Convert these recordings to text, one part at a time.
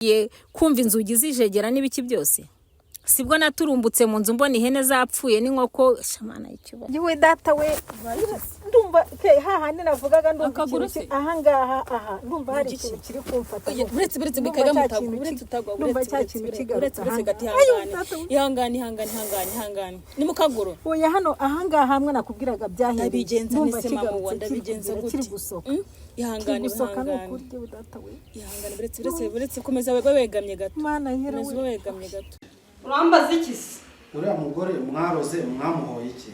Ye, kumva inzugi zijegera n'ibiki byose, sibwo naturumbutse mu nzu mbona ihene zapfuye n'inkoko. Shamana y'icyubahiro! Yewe data we, ndumva ke hahandi navugaga, ndumva Akaguru ikintu se? Ahangaha aha ndumva hari Igiki? ikintu kiri kumfata. Buretse, buretse. Ndumva Bikajya cya mutagwa. kintu Buretse utagwa. Ndumva Buretse cya buretse kintu buretse kigarutse buretse buretse ahangaha. Gati. Ayo, Ihangane. data we. Ihangane, ihangane, ihangane, ihangane, ni mu kaguru. Oya, hano ahangaha hamwe nakubwiraga byahereye. Ndabigenza Ndumva nese mama kigarutse, wa kiri ndabigenza kugira, gute? kiri gusohoka. Mm? Kiri Ihangane. gusohoka ni Ihangane. ukuri, yewe data we. Ihangane, buretse, buretse, buretse, komeza ube wegamye gato. Mana yera Komeza we. ube wegamye gato. Urambaza iki se? Uriya mugore mwaroze, mwamuhoye iki?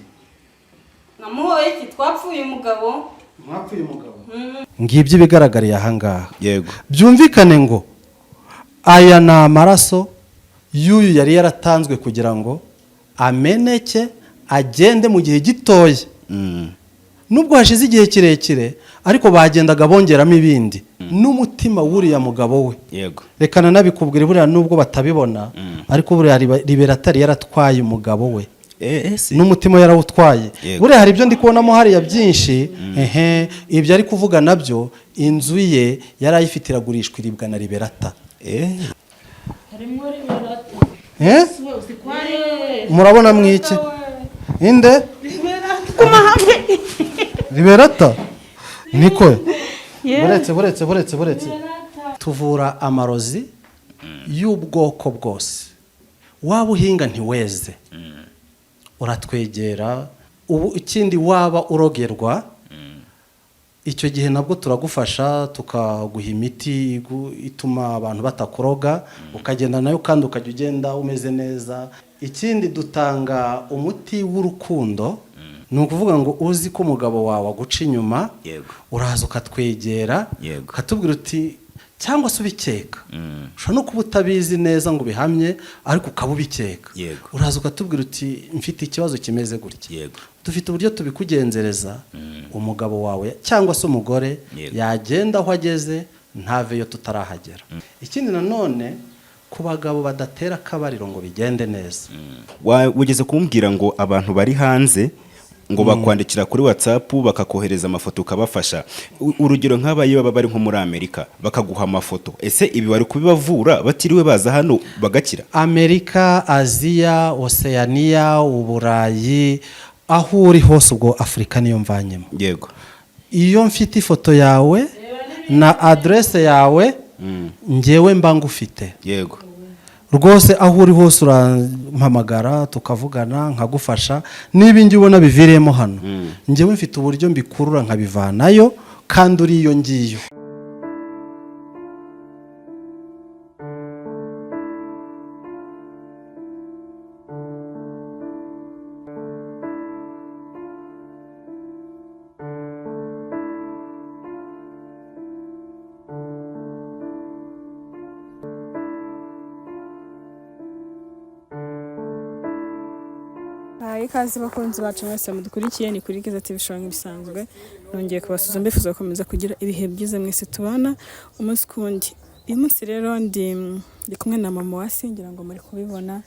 Namuhoye iki? Twapfuye umugabo. Mwapfuye umugabo. Ngibyo ibigaragariye ahangaha. Yego. Byumvikane ngo aya ni amaraso y'uyu yari yaratanzwe kugira ngo ameneke agende mu gihe gitoya. Nubwo hashize igihe kirekire, ariko bagendaga bongeramo ibindi n'umutima w'uriya mugabo we. Reka nanabikubwire, buriya nubwo batabibona, ariko buriya Liberatari yaratwaye umugabo we. Eh, si. N'umutima yarawutwaye. Buriya hari ibyo ndi kubonamo hariya byinshi. Ehe, ibyo ari kuvuga nabyo, inzu ye yari ayifite iragurishwa, iribwa na Liberata. Harimo Liberata. Eh? Murabona mwiki inde Liberata niko? Buretse, buretse, buretse, buretse. Tuvura amarozi y'ubwoko bwose. Waba uhinga ntiweze, uratwegera. Ubu ikindi, waba urogerwa, icyo gihe nabwo turagufasha, tukaguha imiti ituma abantu batakuroga, ukagenda nayo kandi ukajya ugenda umeze neza. Ikindi, dutanga umuti w'urukundo. Ni ukuvuga ngo uzi ko umugabo wawe aguca inyuma, uraza ukatwegera, ukatubwira uti, cyangwa se ubikeka, ushobora no kuba utabizi neza ngo ubihamye, ariko ukaba ubikeka, uraza ukatubwira uti: "Mfite ikibazo kimeze gutya." Dufite uburyo tubikugenzereza, umugabo wawe cyangwa se umugore yagenda aho ageze ntaveyo tutarahagera. Ikindi nanone, ku bagabo badatera akabariro ngo bigende neza. Wigeze kumbwira ngo abantu bari hanze ngo bakwandikira kuri WhatsApp, bakakohereza amafoto, ukabafasha. Urugero nk'aba iyo baba bari nko muri Amerika bakaguha amafoto, ese ibi bari kubibavura batiriwe baza hano bagakira? Amerika, Aziya, Oseyaniya, Uburayi, aho uri hose, ubwo Afurika niyo mvanyemo. Iyo mfite ifoto yawe na aderese yawe, ngewe mba ngufite. Rwose aho uri hose urampamagara tukavugana, nkagufasha. Niba ingi ubona biviriyemo hano, ngewe mfite uburyo mbikurura nkabivanayo kandi uri iyo ngiyo. Bahaye ikaze bakunzi bacu mwese mudukurikiye, ni kuri Kiza TV Show nk'ibisanzwe. Nongeye kubasuhuza, mbifuza gukomeza kugira ibihe byiza mwese tubana umunsi ku wundi. Uyu munsi rero ndi kumwe na mama Wasi, ngira ngo muri kubibona.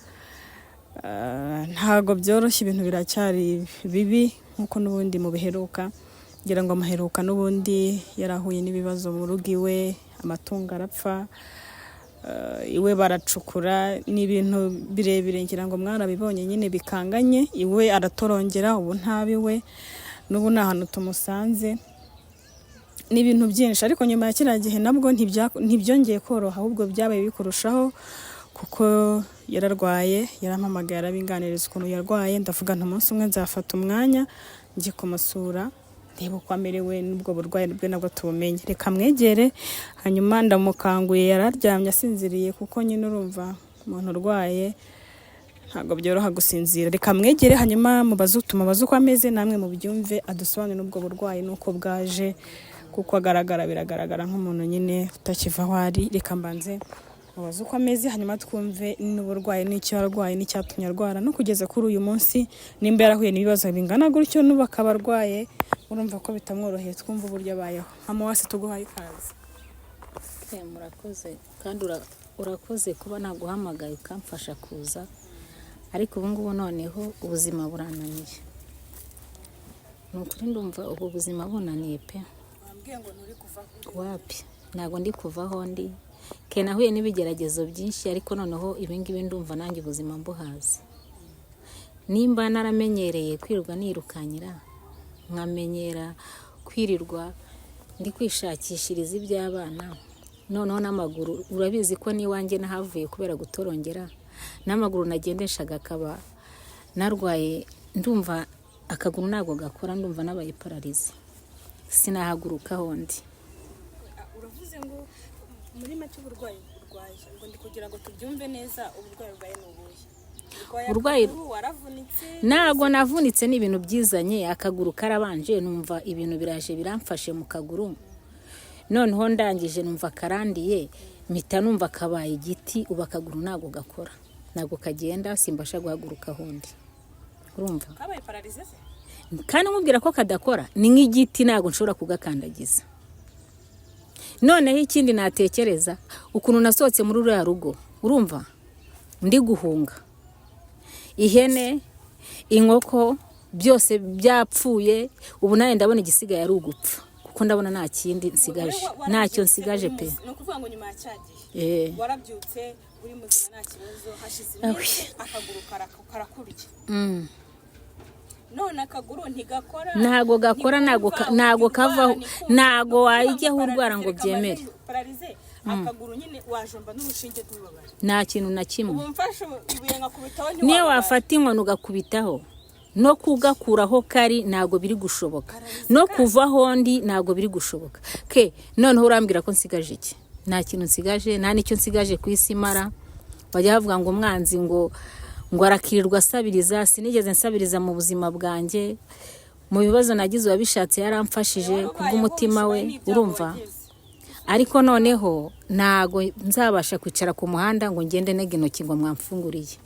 Ntago byoroshye, ibintu biracyari bibi nk'uko n'ubundi mu biheruka. Ngira ngo amaheruka n'ubundi yarahuye n'ibibazo mu rugo iwe, amatungo arapfa, iwe baracukura, ni ibintu birebire, ngira ngo mwarabibonye nyine bikanganye. Iwe aratorongera, ubu ntabiwe, n'ubu ni ahantu tumusanze, ni ibintu byinshi. Ariko nyuma ya kiriya gihe nabwo ntibyongeye koroha, ahubwo byabaye bikurushaho kuko yararwaye. Yarampamagaye, arabinganiriza ukuntu yarwaye. Ndavuga nti umunsi umwe nzafata umwanya njye kumusura, ndebe uko amerewe n'ubwo burwayi bwe nabwo tubumenye. Reka mwegere, hanyuma ndamukanguye, yararyamye asinziriye, kuko nyine urumva umuntu urwaye ntabwo byoroha gusinzira. Reka mwegere, hanyuma mubaze, tumubaze uko ameze, namwe mubyumve, adusobanurire ubwo burwayi n'uko bwaje, kuko agaragara, biragaragara nk'umuntu nyine utakiva aho ari. Reka mbanze mubaze uko ameze, hanyuma twumve n'uburwayi n'icyo arwaye n'icyatumye arwara no kugeza kuri uyu munsi, nimba yarahuye n'ibibazo bingana gutyo n'ubu akaba arwaye, urumva ko bitamworoheye. Twumve uburyo abayeho. Mama Wasi, tuguhaye ikaze. Murakoze kandi urakoze kuba naguhamagaye ukamfasha kuza, ariko ubu ngubu noneho ubuzima burananiye. Ni ukuri ndumva ubu buzima bunaniye pe. Wambwiye ngo nturi kuvaho? Wapi, ntabwo ndi kuvaho ndi. Ke nahuye n'ibigeragezo byinshi, ariko noneho ibingibi ndumva nanjye ubuzima mbuhazi. Nimba naramenyereye kwirirwa nirukanyira, nkamenyera kwirirwa ndi kwishakishiriza iby'abana, noneho n'amaguru, urabizi ko n'iwanjye nahavuye kubera gutorongera, n'amaguru nagendeshaga akaba narwaye, ndumva akaguru ntabwo gakora, ndumva nabaye paralysé, sinahaguruka ndi. Uravuze ngo muri make uburwayi urwaye, ngo ndi kugira ngo tubyumve neza, uburwayi urwaye ni ubuhe? Urwaye akaguru, waravunitse? Ntabwo navunitse, ni ibintu byizanye. Akaguru karabanje, numva ibintu biraje biramfashe mu kaguru, noneho ndangije numva karandiye, mpita numva kabaye igiti. Ubu akaguru ntabwo gakora, ntabwo kagenda, simbasha guhaguruka hundi, urumva? Kabaye paralysé se? Kandi nkubwira ko kadakora, ni nk'igiti, ntabwo nshobora kugakandagiza. Noneho ikindi natekereza, ukuntu nasohotse muri ruriya rugo, urumva, ndi guhunga, ihene, inkoko, byose byapfuye. Ubu nawe ndabona igisigaye ari ugupfa, kuko ndabona nta kindi nsigaje, ntacyo nsigaje pe. Ni ukuvuga ngo nyuma ya cya gihe warabyutse uri muzima, nta kibazo, hashize Awi. iminsi akaguru karakurya, none akaguru ntigakora. Ntago gakora, ntikumva, ntago urwara, kavaho, ntikumva. ntago Ni ukuvuga wajyaho ngo urwara ngo paralysé, byemere. Paralysé akaguru nyine, wajomba n'urushinge ntubabare? Nta kintu na kimwe. Ubu mfashe ibuye nkakubitaho, Niyo ntiwababara? wafata inkoni ugakubitaho, no kugakuraho kari ntabwo biri gushoboka, no kuvaho ndi ntabwo biri gushoboka. Ke noneho urambwira ko nsigaje iki? Nta kintu nsigaje, nta n'icyo nsigaje ku isi mara. Bajya bavuga ngo umwanzi ngo arakirirwa asabiriza. Sinigeze nsabiriza mu buzima bwanjye. Mu bibazo nagize, uwabishatse yaramfashije kubw'umutima we, urumva? Ariko noneho ntago nzabasha kwicara ku muhanda ngo ngende ntega intoki ngo mwamfunguriye.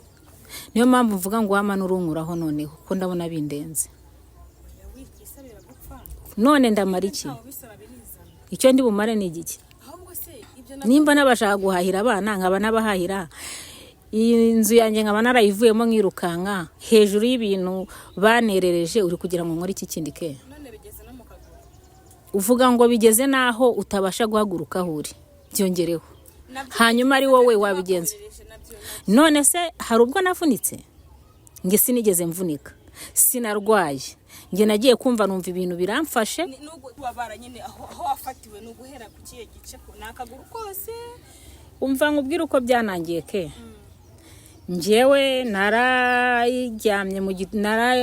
Niyo mpamvu mvuga ngo wama n'urunkuraho noneho, kuko ndabona bindenze. Wisabira gupfa? None ndamara iki? Ntawe ubisaba, birizana. Icyo ndi bumare ni igiki? Ahubwo se ibyo Nimba nabashaka guhahira abana, nkaba n'abahahira iyi nzu yanjye, nkaba narayivuyemo nkirukanka hejuru y'ibintu banerereje, uri kugira ngo nkore iki kindi ke? None bigeze no mu kaguru. Uvuga ngo bigeze n'aho utabasha guhaguruka aho uri, byongereho. Nabyo Hanyuma ari wowe wabigenza? bakohereje nabyo? None se hari ubwo navunitse? Njye sinigeze mvunika, sinarwaye. Njye nagiye kumva numva ibintu biramfashe. Nubwo wabara nyine aho wafatiwe, ni uguhera ku kihe gice? Ko ni akaguru kose? Umva nkubwire uko byanangiye ke. Njyewe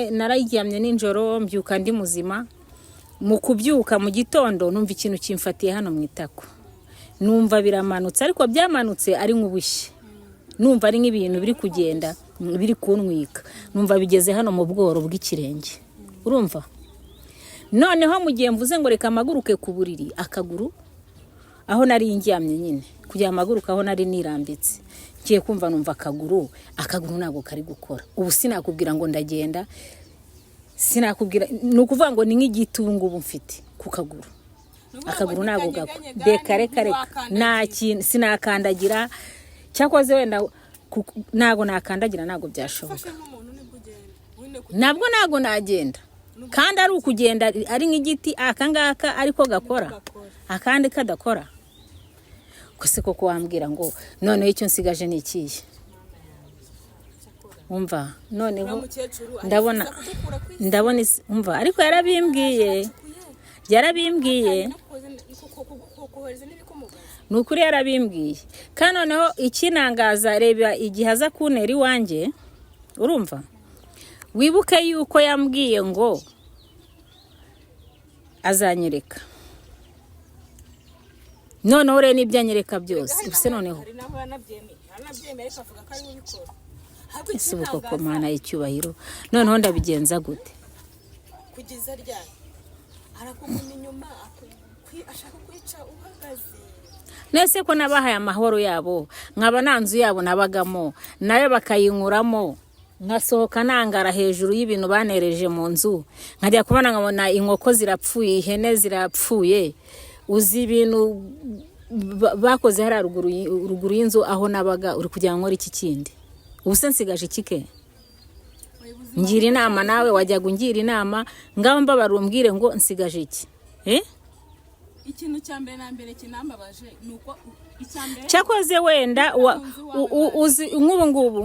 nararyamye nijoro, mbyuka ndi muzima. Mu kubyuka mu gitondo, numva ikintu kimfatiye hano mu itako, numva biramanutse, ariko byamanutse ari nk'ubushye, numva ari nk'ibintu biri kugenda biri kuntwika, numva bigeze hano mu bworo bw'ikirenge, urumva? Noneho mu gihe mvuze ngo reka mpaguruke ku buriri, akaguru aho nari ndyamye nyine, kugira ngo mpaguruke aho nari nirambitse, ngiye kumva numva akaguru ntabwo kari gukora. Ubu sinakubwira ngo ndagenda, sinakubwira. Ni ukuvuga ngo ni nk'igiti ubu ngubu mfite ku kaguru, akaguru ntabwo gakora. Reka, reka, reka, nta kintu, sinakandagira. Cyakoze wenda ntabwo nakandagira, ntabwo byashoboka. Ufashe nk'umuntu nibwo ugenda wine? Nabwo ntabwo nagenda, kandi ari ukugenda ari nk'igiti aka ngaka ariko gakora, akandi kadakora. Gusa koko wambwira ngo noneho icyo nsigaje ni ikihe? Umva noneho Mukecuru ndabona arifuza kugukura ku isi. Ndabona isi, umva, ariko yarabimbwiye, yarabimbwiye. No kohereza n'ibikumugaza. Ni ukuri yarabimbwiye. Kandi noneho ikinangaza, reba igihe aza kuntera iwanjye, urumva, wibuke yuko yambwiye ngo azanyereka. Noneho rero n'ibyo anyereka byose, ubuse noneho Hari n'aho yanabyemeye, ariko avuga ko ari we ubikora. Ahubwo Ese ubu koko, ikintangaza, Mana y'icyubahiro, noneho ndabigenza gute? Kugeza ryari arakuguma inyuma, ashaka kwica uhagaze? Nese ko nabahaye amahoro yabo, nkaba nta nzu yabo nabagamo, nayo bakayinkuramo, nkasohoka nangara hejuru y'ibintu banereje mu nzu, nkajya kubona nkabona inkoko zirapfuye, ihene zirapfuye. Uzi ibintu bakoze hariya ruguru y'inzu aho nabaga? Uri kugira ngo nkore iki kindi? Ubu se nsigaje iki ke? Ngira inama nawe, wajyaga ungira inama. Ngaho mbabara, umbwire ngo nsigaje iki, eh? Ikintu cya mbere na mbere kinambabaje ni uko Icya mbere, Cyakoze wenda uzi nk'ubu ngubu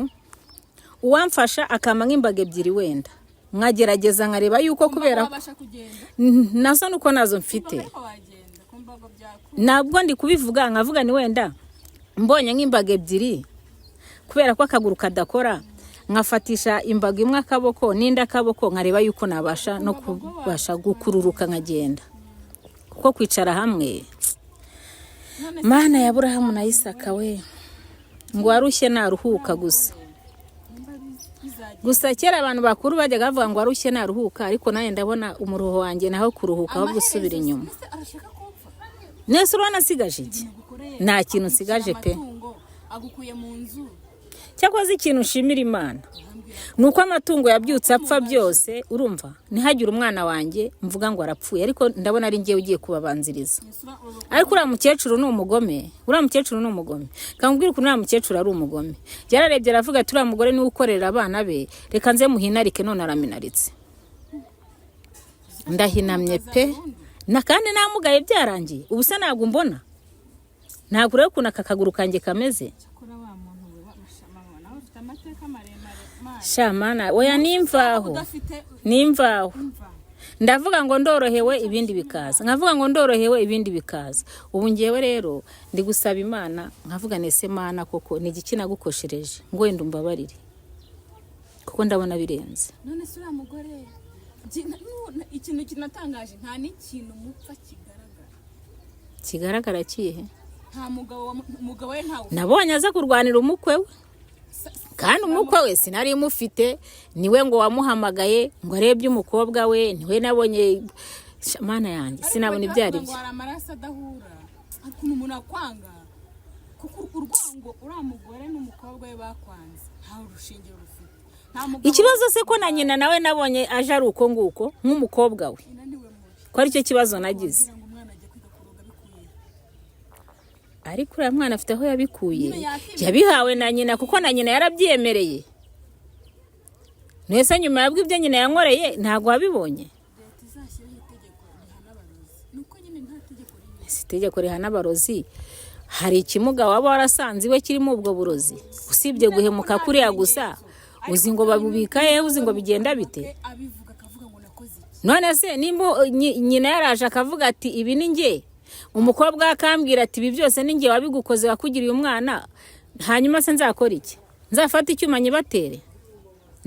uwamfasha akampa nk'imbaga ebyiri, wenda nkagerageza nkareba yuko kubera wabasha kugenda? Nazo nuko nazo mfite. Ariko wagenda ku mbago byakunda. Ntabwo ndi kubivuga, nkavuga ni wenda mbonye nk'imbaga ebyiri, kubera ko akaguru kadakora, nkafatisha imbago imwe akaboko n'indi akaboko, nkareba yuko nabasha no kubasha gukururuka nkagenda, kuko kwicara hamwe, Mana ya Burahamu na Isaka we, ngo warushye naruhuka gusa. Gusa kera abantu bakuru bajyaga bavuga ngo warushye naruhuka, ariko nanjye ndabona umuruho wanjye naho kuruhuka ahubwo usubira inyuma. Ese arashaka ko upfa? Nese urabona nsigaje iki? Ugukoreye Nta kintu nsigaje pe. amatungo, agukuye mu nzu. Cyakoze ikintu nshimira Imana ni uko amatungo yabyutse apfa byose, urumva, ntihagire umwana wanjye mvuga ngo arapfuye, ariko ndabona ari njyewe ugiye kubabanziriza. Ariko uriya mukecuru ni umugome, uriya mukecuru ni umugome. Kamubwira ukuntu uriya mukecuru ari umugome. Yararebye aravuga ati: "Uriya mugore niwe ukorera abana be, reka nze muhinarike." None araminaritse, ndahinamye pe, na kandi namugaye byarangiye. Ubu se ntabwo mbona? Ntabwo ureba ukuntu aka kaguru kanjye kameze? Cyakora wa muntu we, mama, nawe ufite amateka maremare, Mana. Sha Mana, oya, nimvaho. Udafite Nimvaho. Imva. Ndavuga ngo ndorohewe, ibindi bikaza, nkavuga ngo ndorohewe, ibindi bikaza. Ubu ngewe rero ndi gusaba Imana, nkavuga nese: "Mana, koko ni igiki nagukoshereje ngo wenda umbabarire?" Kuko ndabona birenze. None se uriya mugore, ikintu kinatangaje, nta n'ikintu mupfa kigaragara. Kigaragara kihe? Nta mugabo umugabo we ntawe. Nabonye aza kurwanira umukwe we, kandi umukwe we sinari mufite, niwe ngo wamuhamagaye ngo arebye umukobwa we, niwe nabonye. Sha, Mana yanjye, sinabona ibyo ari ngo byo. Hari amaraso adahura, hari ukuntu umuntu akwanga, kuko urwango uriya mugore n'umukobwa we bakwanze nta rushingiro rufite, nta mugabo. Ikibazo se ko na nyina nawe nabonye aje ari uko nguko nk'umukobwa we? Nyina niwe mubi. Ko aricyo kibazo nagize. Kugira ngo umwana ajye kwiga kuroga bikuye. Ariko uriya mwana afite aho yabikuye. Nyine yakimye. Yabihawe na nyina, kuko na nyina yarabyemereye. Mbese nyuma yabwo ibyo nyina yankoreye ntabwo wabibonye? Leta izashyireho itegeko rihana abarozi, nuko nyine nta tegeko ririho. Si itegeko rihana abarozi, hari ikimuga waba warasanze iwe kirimo ubwo burozi usibye guhemuka kuriya gusa? Uzi ngo babubika he? Uzi ngo bigenda bite? Abivuga akavuga ngo nakoze iki? None se nimba nyina yaraje akavuga ati: "Ibi ni njye," umukobwa we akambwira ati: "Ibi byose ni njye wabigukoze, wakugiriye umwana," hanyuma se nzakora iki? Nzafate icyuma nyibatere?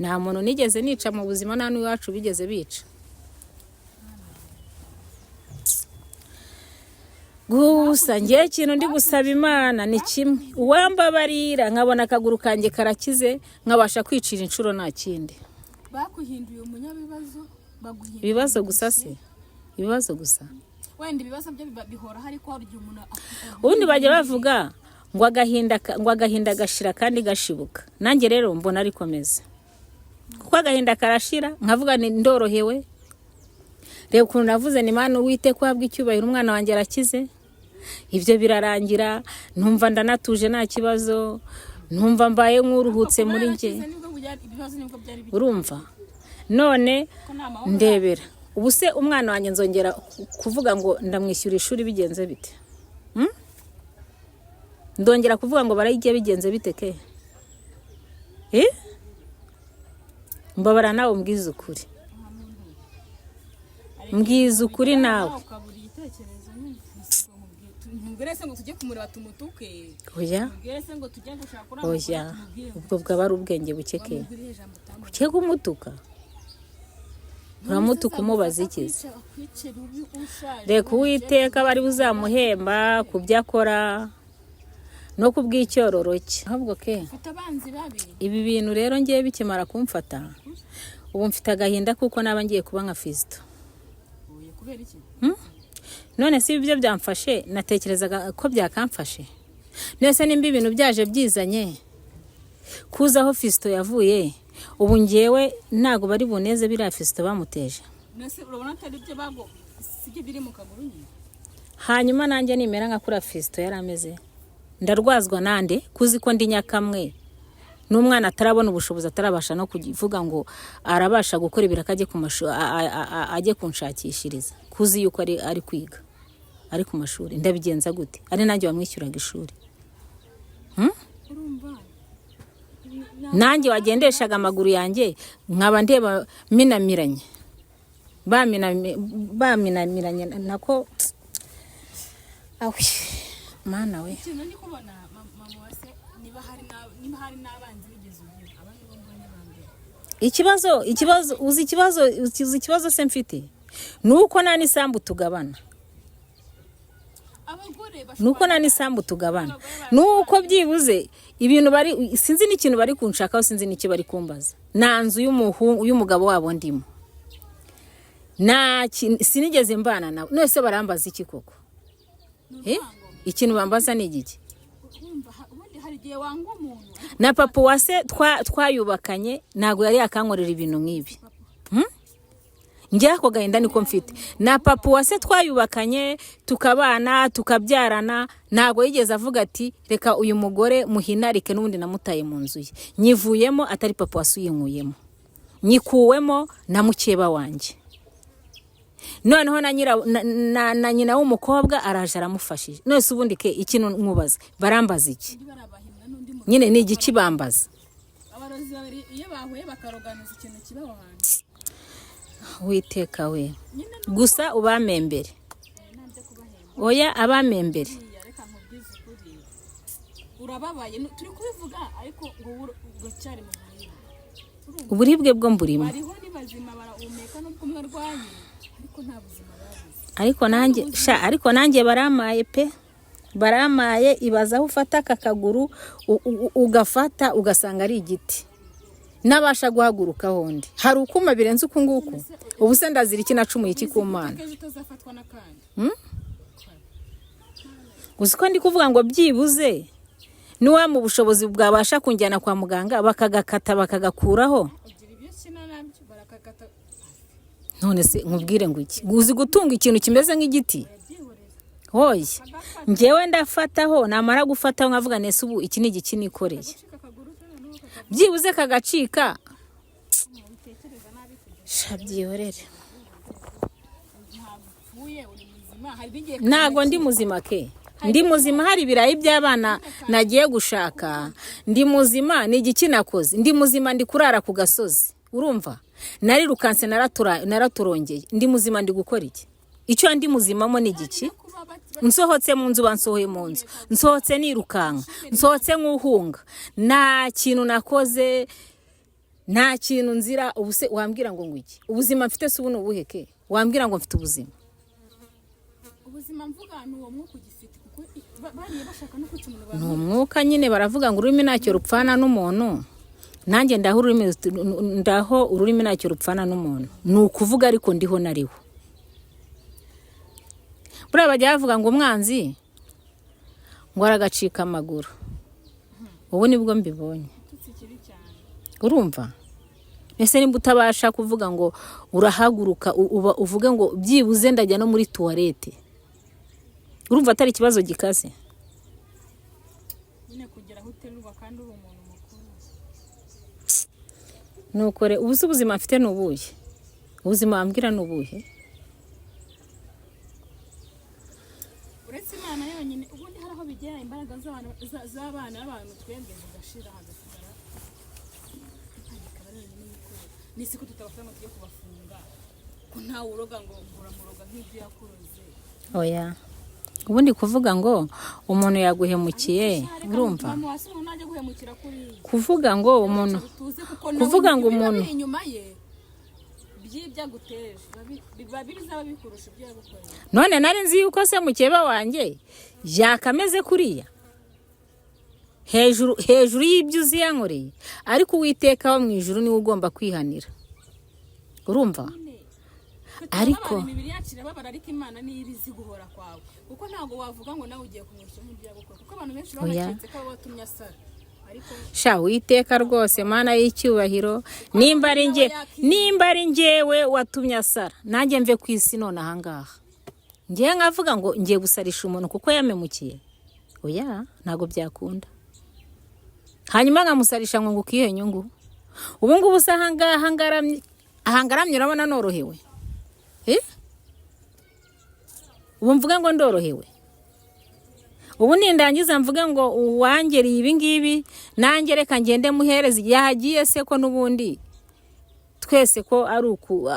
Nta muntu nigeze nica mu buzima, nta n'iwacu bigeze bica. Gusa ngewe ikintu ndi gusaba Imana ni kimwe: uwambabarira nkabona akaguru kanjye karakize, nkabasha kwicira inshuro, nta kindi. Bakuhinduye umunyabibazo, baguhinduye Ibibazo gusa se? Ibibazo gusa. Wenda ibibazo byo bihoraho, ariko hari igihe umuntu Ubundi bajya bavuga ngo agahinda ngo agahinda gashira kandi gashibuka. Nanjye rero mbona ariko meze, kuko agahinda karashira nkavuga ni ndorohewe. Reba ukuntu navuze ni: "Mana, Uwiteka uhabwa icyubahiro, umwana wanjye arakize." Ibyo birarangira, numva ndanatuje, nta kibazo, numva mbaye nk'uruhutse muri njye. Yarakize, nibwo ibibazo nibwo byari bike. Urumva none Ko nta mahoro. ndebera ubu se umwana wanjye nzongera kuvuga ngo ndamwishyura ishuri bigenze bite? Hmm? Ndongera kuvuga ngo barayigiye bigenze bite ke? Eh? Mbabara nawe umbwize ukuri, mbwiza ukuri nawe. Ukabura igitekerezo nyine. Ntubwire se ngo tujye kumureba tumutuke? Oya. Ntubwire se ngo tujye gushaka uriya Oya. mugore tumubwire ngo Ubwo bwaba ari ubwenge buke ke. Wamubwire irihe jambo utamuha? Ugiye kumutuka, uramutuka umubaza iki se? Akwice rubi ushaje. Reka Uwiteka aba ari buzamuhemba ku byo akora no ku bw'icyororo cye ahubwo ke. Ufite abanzi babi. Ibi bintu rero ngiye bikimara kumfata, ubu mfite agahinda kuko naba ngiye kuba nka Fisito. Oya, kubera iki? None si ibyo byamfashe, natekerezaga ko byakamfashe? None se nimba ibintu byaje byizanye kuza aho Fisito yavuye, ubu ngewe ntabwo bari buneze biriya Fisito bamuteje? Nese urabona atari byo bago, sibyo biri mu kaguru nyine? Hanyuma nanjye nimera nka kuriya Fisito yari ameze, ndarwazwa nande, kuzi ko ndi nyakamwe n'umwana atarabona ubushobozi, atarabasha no kuvuga ngo arabasha gukora ibiraka, ajye ku mashuri, ajye kunshakishiriza, kuzi yuko ari kwiga? Ari ku mashuri, ndabigenza gute? Ari nanjye wamwishyuraga ishuri. Urumva. Nanjye wagendeshaga amaguru yanjye, nkaba ndeba minamiranye, baminamiranye nako. Awi mana we! Ikintu ndi kubona, mama wase, niba hari n'abanzi bigeze ugira, aba nibo mbonye ba mbere. Ikibazo, uzi ikibazo se mfite? Ni uko nta n'isambu tugabana. Abagore Ni uko nta n'isambu tugabana, ni uko byibuze ibintu bari, sinzi n'ikintu bari kunshakaho, sinzi n'icyo bari kumbaza. Nta nzu y'umugabo wabo ndimo, nta sinigeze mbana nawe. None se barambaza iki koko? Eh? Ikintu bambaza ni igiki? Wumva, ubundi hari igihe wanga umuntu. Na papa wa se twayubakanye ntabwo yari yakankorera ibintu nk'ibi. Njye ako gahinda niko mfite. Na papa wa se twayubakanye, tukabana, tukabyarana, ntabwo yigeze avuga ati: "Reka uyu mugore muhinarike." N'ubundi namutaye mu nzu ye, nyivuyemo atari papa wa se uyinkuyemo, nyikuwemo na mukeba wanjye. Noneho na, nyira, na, na, na nyina w'umukobwa araje aramufashije. None se ubundi ke ikintu nkubaza, barambaza iki? Undi barabahimwa n'undi muntu. Nyine ni igiki bambaza? Abarozi babiri iyo bahuye bakaroganuza ikintu kiba aho hantu. Witeka we! Nyine. Gusa ubamembere. Ntabyo kubahemba. Oya, abamembere. Buriya reka nkubwize ukuri, urababaye. Turi kubivuga ariko ngo uracyari mu buribwe. Uburibwe bwo mburimo. Bariho, ni bazima, barahumeka nubwo umwe arwaye, ariko nta buzima babuze. Ariko nanjye sha, ariko nanjye baramaye pe, baramaye. Ibaza aho ufata aka kaguru, ugafata ugasanga ari igiti, n'abasha guhaguruka hondi hari ukuma birenze uku nguku. Ubu se ndazira iki? Nacumuye iki ku Mana? Ejo utazafatwa n'akandi. Uzi ko ndi kuvuga ngo byibuze niwa mu bushobozi bwabasha kunjyana kwa muganga bakagakata, bakagakuraho. Ugira ibyo ukina nabyo barakakata. None se nkubwire ngo iki? Uzi gutunga ikintu kimeze nk'igiti? Hoye, njyewe ndafataho, namara gufataho nkavuga: "Nese ubu iki ni igiki nikoreye?" Gucika akaguru se noneho kakava. Byibuze kagacika. Sha, byihorere. Ntabwo upfuye, uri muzima. Hari n'igihe Ntago ndi muzima ke. Ndi muzima hari ibirayi by'abana nagiye gushaka. Ndi muzima ni igiki nakoze? Ndi muzima ndi kurara ku gasozi. Urumva, narirukanse, naraturongeye. Ndi muzima ndi gukora iki? Icyo ndi muzimamo ni igiki? Kuba Nsohotse mu nzu, bansohoye mu nzu, nsohotse nirukanka, nsohotse nk'uhunga. Nta kintu nakoze, nta kintu nzira. Ubu se wambwira ngo iki? Ubuzima mfite se ubu ni ubuhe ke? Wambwira ngo mfite ubuzima? Ubuzima mvuga ni uwo mwuka ugifite, kuko bariye bashaka no kwica umuntu. Ni umwuka nyine. Baravuga ngo ururimi ntacyo rupfana n'umuntu. Nanjye ndaho ururimi, ndaho ururimi ntacyo rupfana n'umuntu, ni ukuvuga, ariko ndiho nariho. Buriya bajya bavuga ngo umwanzi ngo aragacika amaguru. Ubu nibwo mbibonye. Tutsi kibi cyane. Urumva ese, nimba utabasha kuvuga ngo urahaguruka, uba uvuge ngo byibuze ndajya no muri toilette, urumva atari ikibazo gikaze? Nyine kugera aho uterurwa kandi uri umuntu mukuru. Nukore, ubu se ubuzima mfite ni ubuhe? Ubuzima wambwira ni ubuhe? Uretse Imana yonyine. Ubundi hari aho bigera imbaraga z'abana b'abantu twebwe zigashira, hagasigara Imana ikaba ari yonyine yikorera. N'isi ko tutabafata ngo tujye kubafunga, ko ntawe uroga ngo uramuroga nk'ibyo yakuroze? Oya, ubundi kuvuga ngo umuntu yaguhemukiye, urumva, Mama wasi, umuntu najya guhemukira kuriya, kuvuga ngo umuntu tuze kuko nawe kuvuga ngo ibiba umuntu biri inyuma ye by'ibyo aguteje biba bizaba bikurusha ibyo yagukoreye. None nari nzi yuko se mukeba wanjye yakameze kuriya, hejuru hejuru y'ibyo uzi yankoreye. Ariko Uwiteka wo mu ijuru niwe ugomba kwihanira, urumva? Twe Ariko turababara, imibiri yacu irababara, ariko Imana niyo iba izi guhora kwawe, kuko ntabwo wavuga ngo nawe ugiye kumwishyura nk'ibyo yagukoreye, kuko abantu benshi Oya. banaketse ko aba watumye asara, ariko Sha, Witeka rwose, Mana y'icyubahiro, nimba ari njyewe watumye asara, nanjye mve ku isi none ahangaha. Ngewe nkavuga ngo ngiye gusarisha umuntu kuko yamemukiye, oya, ntabwo byakunda. Hanyuma nkamusarisha ngo nguke iyihe nyungu? Ubu ngubu se ahangaha ngaramye, ahangaramye, urabona norohewe? Eh? Ubu mvuga ngo ndorohewe, ubu nindangiza mvuge ngo uwangeriye ibi ngibi nanjye reka ngende muhereze yahagiye se, ko n'ubundi twese ko ari uku,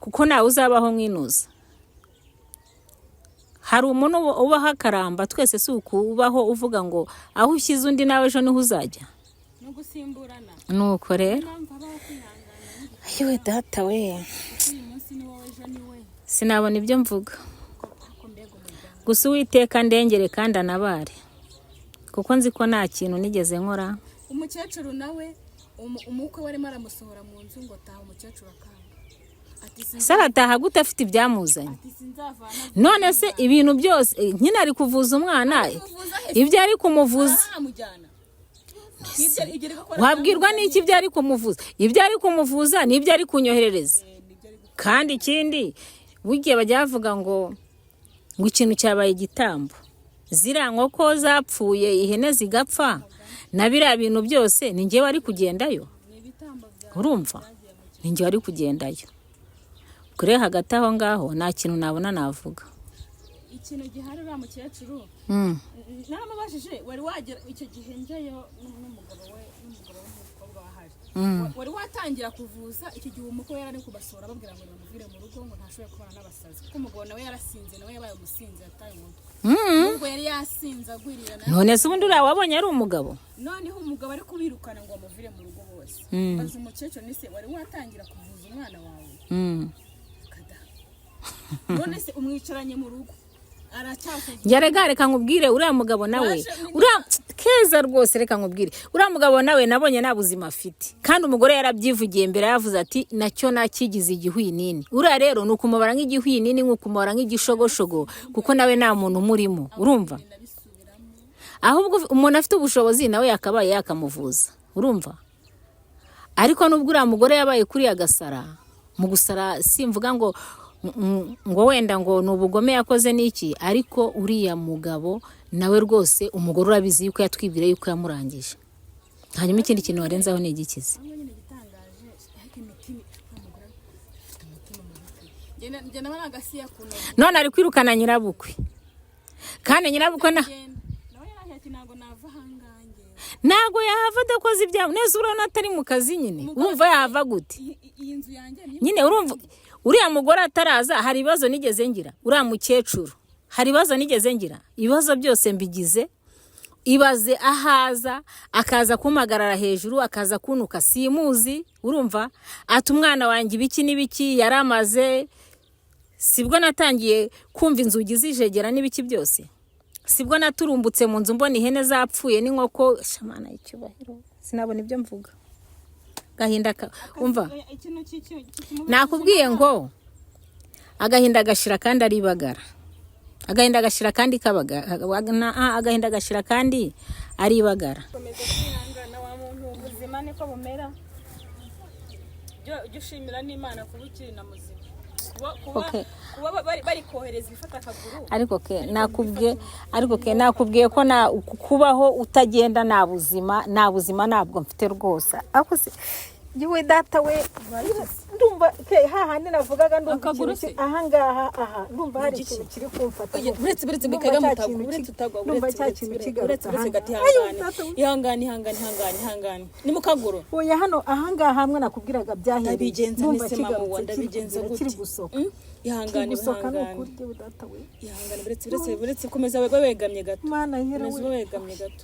kuko ntawe uzabaho mwinuza. Hari umuntu ubaho akaramba, twese si ukubaho uvuga ngo aho ushyize undi nawe ejo niho uzajya. No gusimburana. Nuko rero Impamvu habaho kwihangana. Ayiwe data we! Uyu munsi ni wowe, ejo ni we. Sinabona ibyo mvuga. Ariko mbega umuryango! Gusa Uwiteka ndengere kandi anabare, kuko nzi ko nta kintu nigeze nkora. Umukecuru nawe umukwe we arimo aramusohora mu nzu ngo taha, umukecuru akanga ati Se arataha gute afite ibyamuzanye? Ati sinzavana. None se ibintu byose nyine ari kuvuza umwana, ibyo ari kumuvuza Aramujyana. Ibyo ibyo ari gukora. Wabwirwa n'iki? Ibyo ari kumuvuza, ibyo ari kumuvuza n'ibyo ari kunyoherereza. Kandi ikindi, burya bajya bavuga ngo ikintu cyabaye igitambo, ziriya nkoko zapfuye, ihene zigapfa, na biriya bintu byose, ni njyewe ari kugendayo. Urumva, ni njyewe ari kugendayo. Kure hagati aho ngaho nta kintu nabona navuga. Ikintu gihari, uriya mukecuru naramubajije: wari wagera icyo gihe njyayo n'umugabo we, n'umugabo w'umukobwa wahari, wari watangira kuvuza? Icyo gihe umukwe yari ari kubasohora, ababwira ngo nibamuvire mu rugo, ngo ntashoboye kubana n'abasazi, kuko umugabo nawe yarasinze, nawe yabaye umusinzi, yataye umutwe, nubwo yari yasinze agwirira nawe. None se ubundi uriya wabonye ari umugabo? Noneho umugabo ari kubirukana ngo bamuvire mu rugo bose. Baza umukecuru nise: wari watangira kuvuza umwana wawe? Kada. None se umwicaranye mu rugo aracyakuvuza? Njye rega reka nkubwire, uriya mugabo nawe, uriya keza rwose, reka nkubwire, uriya mugabo nawe nabonye nta buzima afite, kandi umugore yarabyivugiye mbere, yavuze ati nacyo nakigize igihwinini. Uriya rero ni ukumubara nk'igihwinini, nk'ukumubara nk'igishogoshogo, kuko nawe nta muntu umurimo, urumva? Ahubwo umuntu afite ubushobozi nawe yakabaye yakamuvuza, urumva? Ariko nubwo uriya mugore yabaye kuriya agasara, mu gusara simvuga ngo wenda ngo ni ubugome yakoze n'iki, ariko uriya mugabo nawe rwose, umugore urabizi yuko yatwibwira yuko yamurangije. Hanyuma ikindi kintu warenzaho ni igikize? Ahubwo nyine igitangaje, ariko imitima, umugore afite umutima mubi. Njye nawe nagasiya kuntu. None ari kwirukana nyirabukwe, kandi nyirabukwe na Genda nawe yarahiye ati ntabwo nava ahangange. Ntabwo yahava adakoze ibyaha neza, urabona atari mu kazi nyine, urumva yahava gute? Iyi nzu yanjye niyo. Nyine urumva uriya mugore ataraza hari ibibazo nigeze ngira, uriya mukecuru hari ibibazo nigeze ngira, ibibazo byose mbigize. Ibaze ahaza akaza kumpagarara hejuru, akaza kunuka simuzi, urumva, ati umwana wanjye ibiki n'ibiki yaramaze. Sibwo natangiye kumva inzugi zijegera n'ibiki byose, sibwo naturumbutse mu nzu mbona ihene zapfuye n'inkoko. Shamana icyubahiro, sinabona ibyo mvuga, gahinda umva. Ikintu Nakubwiye ngo agahinda gashira kandi ari ibagara, agahinda gashira kandi kabaga agahinda gashira kandi ari ibagara. Komeza kwihangana wa muntu, ubuzima niko bumera. Jya ushimira n'Imana kuba ukiri na muzima, kuba kuba bari kohereza ibifata akaguru. Ariko ke nakubwiye ko na kubaho utagenda nta buzima, nta buzima ntabwo mfite rwose. Ariko se Yewe data we! Ndumva ke hahandi navugaga, ndumva Akaguru ikintu se? Ahangaha aha ndumva hari Igiki? ikintu kiri kumfata. Buretse Ndumva bikega cya mutagwa, kintu buretse utagwa. ndumva Buretse cya buretse kintu buretse kigarutse buretse gati. ahangaha. Ayo, Ihangane. data we. Ihangane, ihangane, ihangane, ihangane, ni mu kaguru. Oya, hano ahangaha hamwe nakubwiraga byahereye. Ndabigenza Ndumva nese mama kigarutse, wa kiri ndabigenza kugira, gute? kiri gusoka. Ihangane. Kiri gusoka ni Ihangane. ukuri, yewe data we. Ihangane, buretse, buretse, buretse, komeza we wegamye gato. Mana yera Komeza we. ube wegamye gato.